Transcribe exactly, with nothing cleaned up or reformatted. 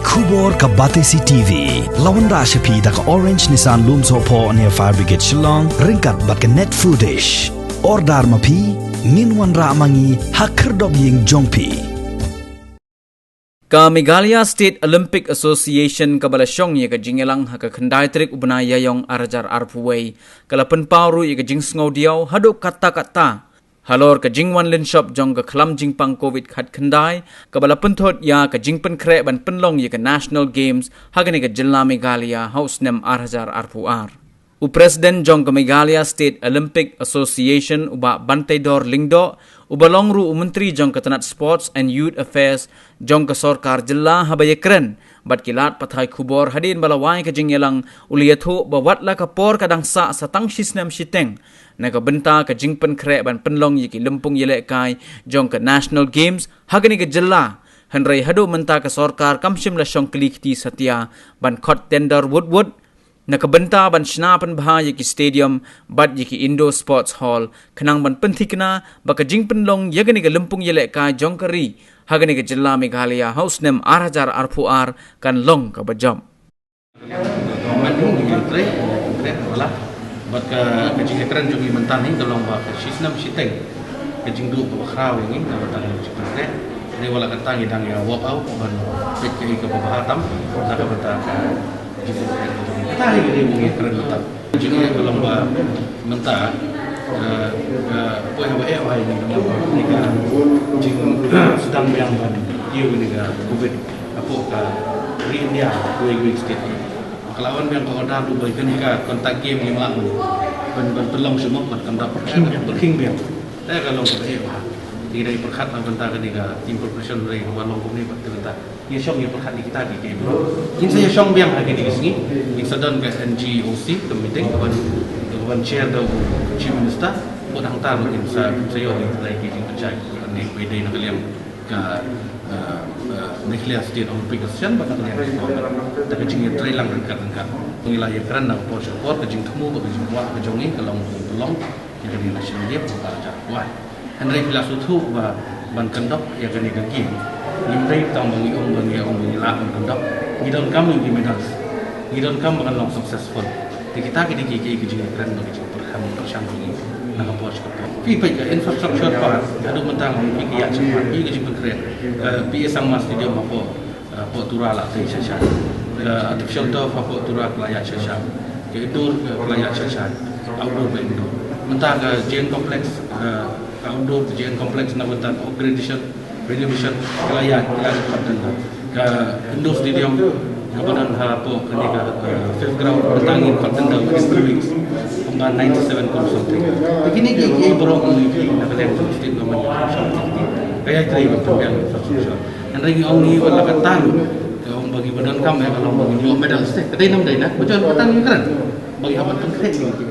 Khubor ka Batesi T V. La wanrah sha phi da ka Orange Nissan Lumsohphoh near Fire Brigade Shillong, ryngkat bad ka Net Foodish. Order ma phi, ngin wanrah ma ngi ha khyrdop ïing jong phi. Ka Meghalaya State Olympic Association kaba la shong ïa ka jingïalang ha ka khyndai tarik u bnai Ïaïong ar hajar arphew wei, ka la pynpaw ruh ïa ka jingsngewdiaw haduh katta katta halor ka jingwan lynshop jong ka khlam jingpang covid khatkhyndai, kaba la pynthut ïa ka jingpynkhreh ban pynlong ïa ka National Games ha kane ka jylla Meghalaya ha u snem ar hajar arphew ar. U President jong ka Meghalaya State Olympic Association, u Bah Banteidor Lyngdoh, uba long ruh u Myntri jong ka tnat Sports and Youth Affairs jong ka sorkar jylla, haba ïakren bad ki lad pathai khubor hadien ba la wai ka jingïalang, u la ïathuh ba wat la ka por ka dang sah sa tang shi snem shiteng na ka bynta ka jingpynkhreh ban pynlong ïa ki lympung ïalehkai jong ka National Games ha kane ka jylla, hynrei haduh mynta ka sorkar kam shym la shong kli kti satia ban khot tender wut wut na ka bynta ban shna pynbha ïa ki stadium bad ïa ki indoor sports hall, khnang ban pynthikna ba ka jingpynlong ïa kane ka lympung ïalehkai jong ka ri ha kane ka jylla Meghalaya ha u snem ar hajar arphew ar kan long kaba jop. Mat ngi ngi trei, trei wala. Bad ka, ka jingïakren jong ngi mynta hi ka long ba ka shi snem shiteng ka jingduh kaba khraw ïa ngi na ka bynta ka jingpynkhreh. Dei wala kata ngi dang ïa walk out ban peit kaei kaba bha tam na ka bynta ka jingpynkhreh jong ngi. Kata hi ka dei ba ngi ïakren mynta. Jingïakren ka long ba mynta, eh, eh, poi haba eh wahai ngi ka jing sdang biang ban ïa ngi ka covid. Hapoh ka ri India, kiwei kiwei state. Ka la wan biang ka order ruh ba kane ka contact game ngim lah ban, ban pynlong shuh mo, ban conduct, eh, ban pyrkhing biang. Te ka long kaba eh bha. Te ngi dei pyrkhat na ka bynta kane ka team preparation, dei kaba long kumne bad te bynta. Ngi shong ngi pyrkhat ïa kita ki game. Ngin sa ïa shong biang ha kine ki sngi. Ngin sa don ka N G O C ka meeting, kaban, kaban chair da u Chief Minister. Bad hangta ruh ngin sa, ngin sa ïoh ïa kita ki jingpynshai, ne kaba dei na ka liang ka, eh, eh, Meghalaya State Olympic Association bad na ka liang ka government. Da ka jingïatreilang ryngkat ryngkat. Ngi la ïakren na ka por sha ka por, ka jingthmu bad ka jingkwah ka jong ngi ka long ban pynlong ïa kane ka National Game ha ka ar hajar arphew wei. Hynrei phi la sngewthuh ba ban conduct ïa kane ka game, ngim dei tang ba ngi ong ba ngi ong ba ngi lah ban conduct. Ngi donkam ïa ki medals. Ngi donkam ba kan long successful. Te kita ki dei ki, ki, ki jingïakren bad ki jingpyrkhat pyrshang jong ngi na ka por sha ka por. Phi peit ka infrastructure part, haduh mynta ngi phi ka ïaid shakhmat, phi ka jingpynkhreh, eh, P A Sangma Stadium hapoh, eh, hapoh Tura la tei shai shai. Eh, artificial turf hapoh Tura ka la ïaid shai shai. Ka indoor, eh, ka la ïaid shai shai. Outdoor bad indoor. Mynta ka J N Complex, eh, ka outdoor J N Complex na bynta ka upgradation, renovation, ka la ïaid, ka la ïaid khot tender. Ka indoor stadium kaba don hapoh kane ka, eh, field ground, mynta ngin khot tender within three weeks. Kumba ninety-seven crore something. Te kine ki, ki baroh ngi, ki na ka liang jong state government ka ïaid trei ban pynbiang infrastructure. Hynrei ngi ong ngi wan la ka tang, ka ong ba ngi ba donkam ïa ka long ba ngi ïoh medal state. Ka dei nam dei na, ba jon ka tang ngi kren. Ba ngi hap ban pynkhreh ngi.